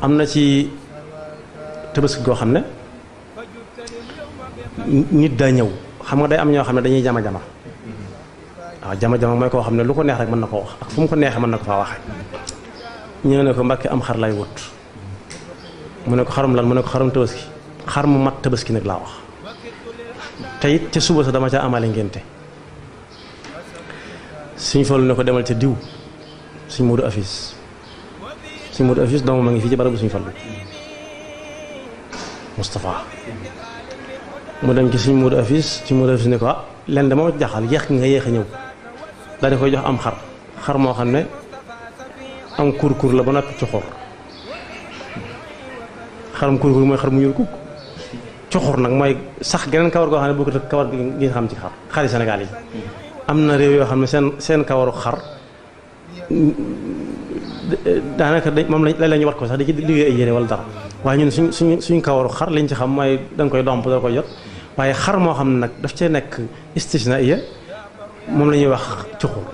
am na ci tabaski goo xam ne nit daa ñëw xam nga day am ñoo xam ne dañuy jama-jama waaw jama-jama mooy koo xam ne lu ko neex rek mën na koo wax ak fu mu ko neexee mën na ko faa waxe ñëw ne ko Mbàkke am xar lay wut mu ne ko xarum lan mu ne ko xarum tabaski xar mu mat tabaski nag laa wax te it ca suba sa dama ca amale ngénte suñ Fallu ne ko demal ca diw suñ Moodu Afis suñ Moodu Afis doomu ma ngi fii ci barabu suñ Fallu Moustapha mu dem ci suñ Moodu Afis ne ko len dama jaxal yéex nga yéex a ñëw daal di koy jox am xar moo xam ne am kur la ba noppi coxor xarum kur mooy xar mu ñuul kukk coxor nag mooy sax geneen kawar goo xam ne boo ko tëg kawar gi ngi xam ci xari Sénégal yi am na réew yoo xam ne seen kawaru xar daanaka moom la ñu wat ko sax di ci liggéey ay yére wala dara waaye ñun suñ kawaru xar liñ ci xam mooy danga koy domp da koy jot waaye xar moo xam ne nag daf cee nekk istisna iya moom la ñuy wax cuxur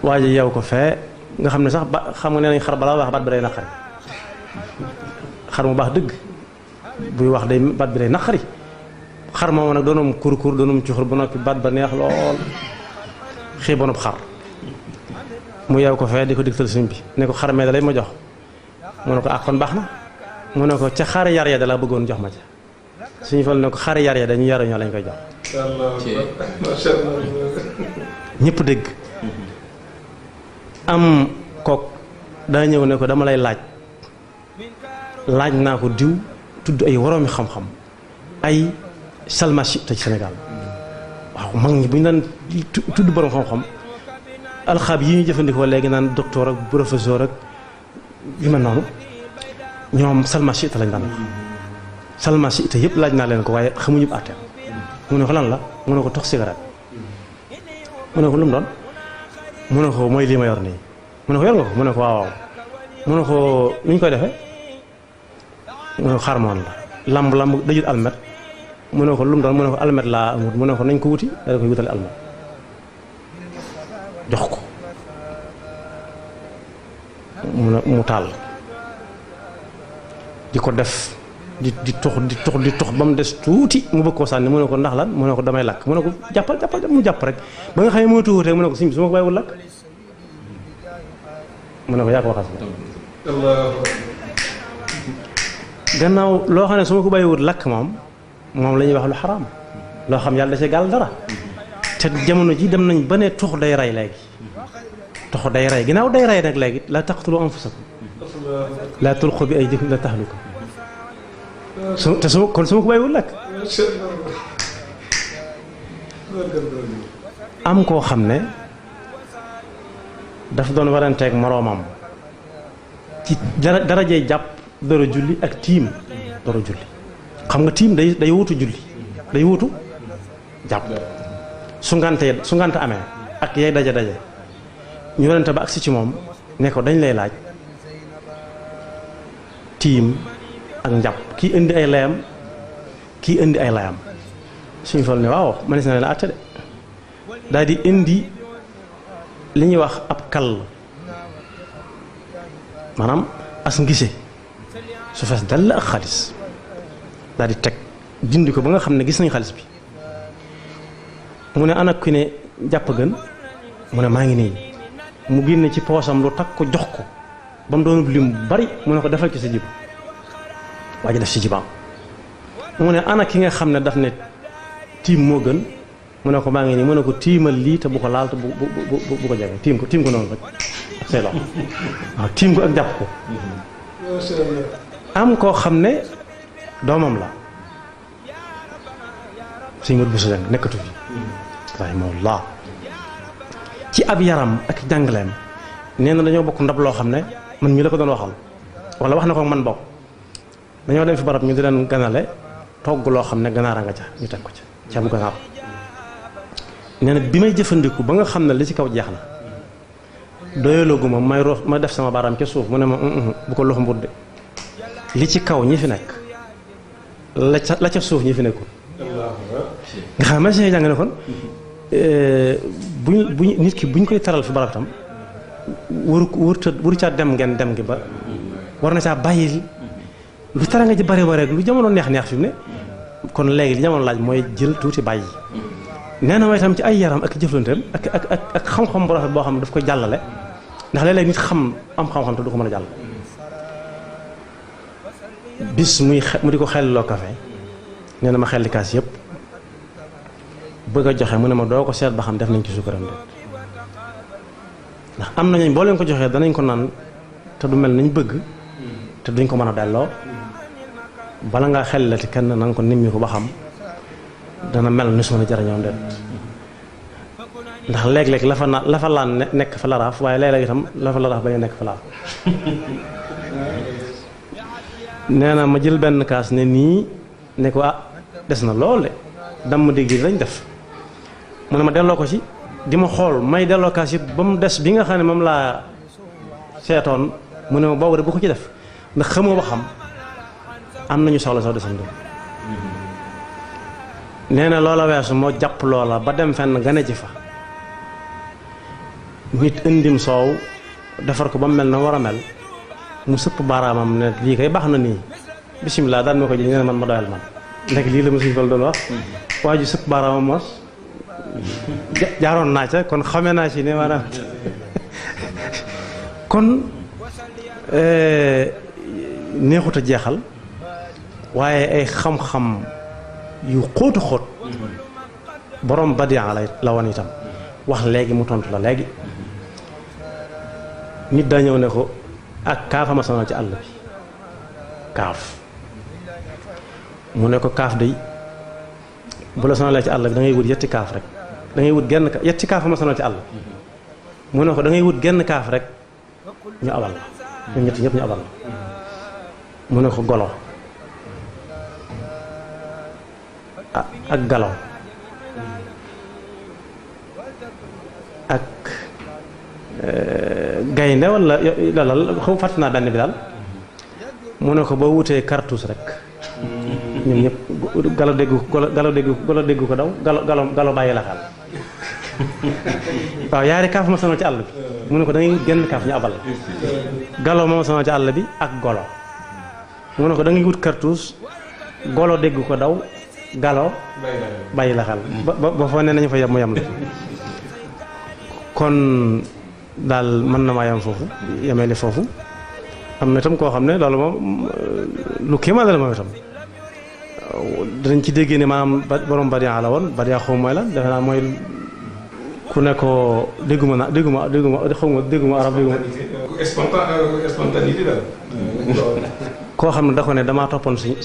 waa ji yow ko fee nga xam ne sax ba xam nga nee nañ xar balaa wax baat bi day naqari xar mu baax dëgg buy wax day baat bi day naqari xar moomu nag doonum kur doonum cuxur ba noppi baat ba neex lool xiibonub xar mu yow ko fee di ko digtal suñ bi ne ko xar mee da lay ma jox mu ne ko ak kon baax na mu ne ko ca xaari yar ya da laa bëggoon jox ma ca suñu fal ne ko xaari yar ya dañu yaruñoo lañ koy jox ñëpp dégg am kook daa ñëw ne ko dama lay laaj naa ko diw tudd ay woroomi xam-xam ay salmasi te ci Sénégal waaw mag ñi bu ñu daan tudd borom xam-xam alxaab yi ñu jëfandikoo léegi naan docteur ak professeur ak yu mel noonu ñoom salmasi te lañ daan wax salmasi te yëpp laaj naa leen ko waaye xamuñu àtte mu ne ko lan la mu ne ko tox cigarette mu ne ko lu mu doon mu ne ko mooy lii ma yor nii mu ne ko yor nga ko mu ne ko waaw mu ne ko nu ñu koy defee mu ne ko xarmoon la lamb dajut almet mu ne ko lu mu doon mu ne ko almet laa amut mu ne ko nañ ko wuti da koy wutale almet jox ko mu taal di ko def di tox ba mu des tuuti mu bëgg koo sànni mu ne ko ndax lan mu ne ko damay lakk mu ne ko jàppal mu jàpp rek ba nga xam ne moo tuutee mu ne ko sim su ma ko bàyyiwul lakk mu ne ko yaa ko waxas gannaaw loo xam ne su ma ko bàyyiwul lakk moom la ñuy wax lu xaraam loo xam yàlla da ci gàll dara te jamono ji dem nañ ba ne tux day rey léegi tux day rey ginnaaw day rey nag léegi la taqtulu anfusakum la tulqu bi aydikum ila tahluka kon su ma ko bàyyiwul lakk am koo xam ne dafa doon waranteeg moroomam ci darajey jàpp dara julli ak tiim dara julli xam nga tiim day wutu julli day wutu jàpp su ngante amee ak yay daje ñu warante ba agsi ci moom ne ko dañ lay laaj tiim ak njàpp kii indi ay layam kii indi ay layam suñu fal ne waaw manis na leen àtte de daal di indi li ñuy wax ab kall maanaam as ngise su fees dal ak xaalis daal di teg dindi ko ba nga xam ne gis nañ xaalis bi mu ne ana ki ne jàpp gën mu ne maa ngi nii mu génne ci poosam lu takk ko jox ko ba mu doon lim bari mu ne ko defal ci sa jib waa ji def ci jibaam mu ne ana ki nga xam ne daf ne tiim moo gën mu ne ko maa ngi nii mu ne ko tiimal lii te bu ko laal te bu ko jege tiim ko noonu rek ak say loxo waaw tiim ko ak jàpp ko am koo xam ne doomam la sëñ Modou Bousso Dieng nekkatu fi rahimahullah ci ab yaram ak jàngaleem nee na dañoo bokk ndab loo xam ne man mii la ko doon waxal wala wax na ko man bokk dañoo dem fi barab ñu di leen ganale togg loo xam ne ganaar a nga ca ñu teg ko ca ceebu ganaar nee na bi may jëfandiku ba nga xam ne li ci kaw jeex na doyaloogu ma may roof ma def sama baaraam ca suuf mu ne ma bu ko loxo mbut de li ci kaw ñi fi nekk la ca suuf ñi fi nekkul nga xam ne ma see jàng ne kon buñ nit ki buñ koy taral fi barab tam wuru caa dem ngeen dem gi ba war na caa bàyyi lu tara nga ci bari rek lu jamono neex fi mu ne kon léegi li jamono laaj mooy jël tuuti bàyyi. nee na mooy itam ci ay yaram ak jëflanteem ak xam-xam bu rafet boo xam ne daf koy jàllale ndax léeg-léeg nit am xam-xam te du ko mën a jàll. bis mu di ko xelliloo café nee na ma xelli kaas yëpp bëgg a joxe mu ne ma doo ko seet ba xam def nañ ci suukaram de ndax am nañu boo leen ko joxee danañ ko naan te du mel nañ bëgg te duñ ko mën a delloo bala ngaa xellilati kenn na nga ko nimmi ko ba xam dana mel ni su ma jariñoo de ndax léeg-léeg la fa laan nekk fa laraaf waaye léeg-léeg itam la fa laraaf bañ a nekk fa laaf nee na ma jël benn kaas ne nii ne ko des na lool de damm dégg lañ def mu ne ma delloo ko ci di ma xool may delloo kaas yëpp ba mu des bi nga xam ne moom laa seetoon mu ne ma boobu de bu ko ci def ndax xamoo ba xam am nañu soxla soo desam dem nee na loola weesu moo jàpp loola ba dem fenn gane ji fa nit indim soow defar ko ba mu mel na war a mel mu sëpp baaraamam ne lii kay baax na nii bisimilah daan ma ko ji nee na man ma doyal man ndek lii la ma suñu fal doon wax waa ju sëpp baaraamam mos jaaroon naa ca kon xamee naa ci ne maanaam kon neexut a jeexal waaye ay xam-xam yu xóotu xóot borom badian la woon itam wax léegi mu tontu la léegi nit daa ñëw ne ko ak kaaf ma sonal ci àll bi kaaf mu ne ko kaaf day bu la sonalee ci àll bi da ngay wut yetti kaaf rek da ngay wut genn yetti kaaf ma sonal ci àll mu ne ko da ngay wut genn kaaf rek ñu abal la ñoom ñett ñëpp ñu abal la mu ne ko golo ak galaw ak gaynde wala loolal xaw fàtt naa benn bi daal mu ne ko boo wutee cartouche rek ñoom ñëpp galo déggu ko daw galo bàyyi la xaal waaw yaari kaaf ma sonal ci àll bi mu ne ko da ngay wut genn kaaf ñu abal la galo ma sonal ci àll bi ak golo mu ne ko da ngay wut cartouche golo dégg ko daw galo bàyyi la xel ba foo ne nañu fa yem mu yem la kon daal mën na maa yem foofu yemee li foofu am na itam koo xam ne loolu moom lu kéemaan la moom itam danañ ci déggee ne maanaam borom badian la woon badian xaw mooy la defe naa mooy ku ne ko dégguma xaw ma dégguma arab dégguma spontanéité daal koo xam ne da ko ne damaa toppoon si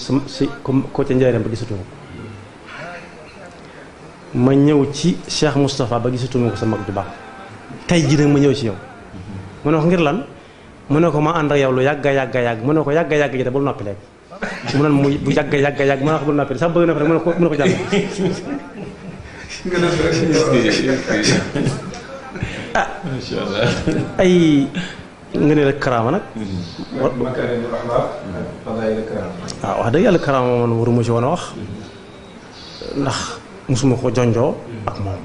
ko ca njëriñam ba gisatuma ko ma ñëw ci Cheikh Moustapha ba gisatuma ko sa mag ju baax tey jii nag ma ñëw ci yow mu ne ko ngir lan mu ne ko ma ànd ak yow lu yàgg mu ne ko yàgg ji de bul noppi léegi mu ne bu yàgg mu ne ko bul noppi sax bëgg na fa rek mu ne ko jàll ay nga ne la karaama nag waaw wax dëgg yàlla karaama man waruma ci woon a wax ndax musuma ko jonjoo ak moom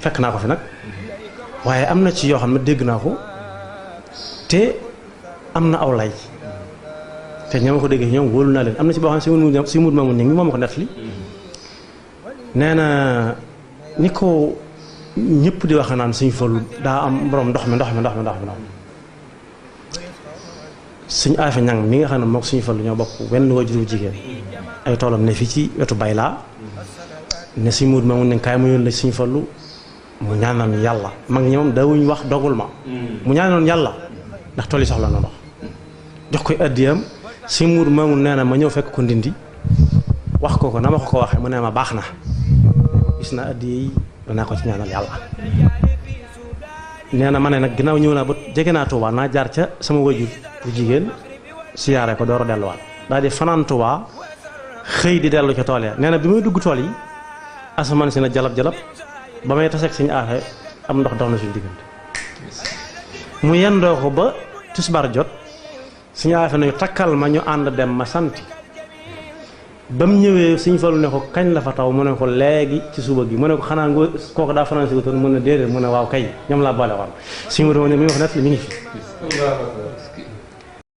fekk naa ko fi nag waaye am na ci yoo xam ne dégg naa ko te am na aw lay te ñoo ma ko déggee ñoom wóolu naa leen am na ci boo xam ne si mut maamu ni ngi moom ko nettali nee na ni ko ñëpp di wax naan suñu Fallu daa am borom ndox mi suñu Afe Ñang mi nga xam ne mook suñu Fallu ñoo bokk wenn wajuru jigéen ay toolam ne fii ci wetu Baylaa ne suñu mut maamu ne kaay mu yoon la suñu Fallu mu ñaanal yàlla mag ñi moom daawuñu wax dogul ma mu ñaanoon yàlla ndax tool yi soxla na ndox jox koy addiyam si muur maamu nee na ma ñëw fekk ko ndindi wax ko na ma ko waxee mu ne ma baax na gis na addiya yi danaa ko ci ñaanal yàlla nee na ma ne nag ginnaaw ñëw naa ba jege naa Touba naa jaar ca sama wajur bu jigéen siyaare ko door a delluwaat daal di fanaan Touba xëy di dellu ca tool ya nee na bi may dugg tool yi asamaan si na jalab ba may taseeg suñu Afe am ndox dox na suñu diggante mu yendoo ko ba tisbaar jot suñu Afe nañu takkal ma ñu ànd dem ma santi ba mu ñëwee Sëñ Fallu ne ko kañ la fa taw mu ne ko léegi ci suba gi mu ne ko xanaa nga kooku daa fanaan si wutoon mu ne déedéet mu ne waaw kay ñoom laa boole woon suñu ma ne mi wax net li mi ngi fi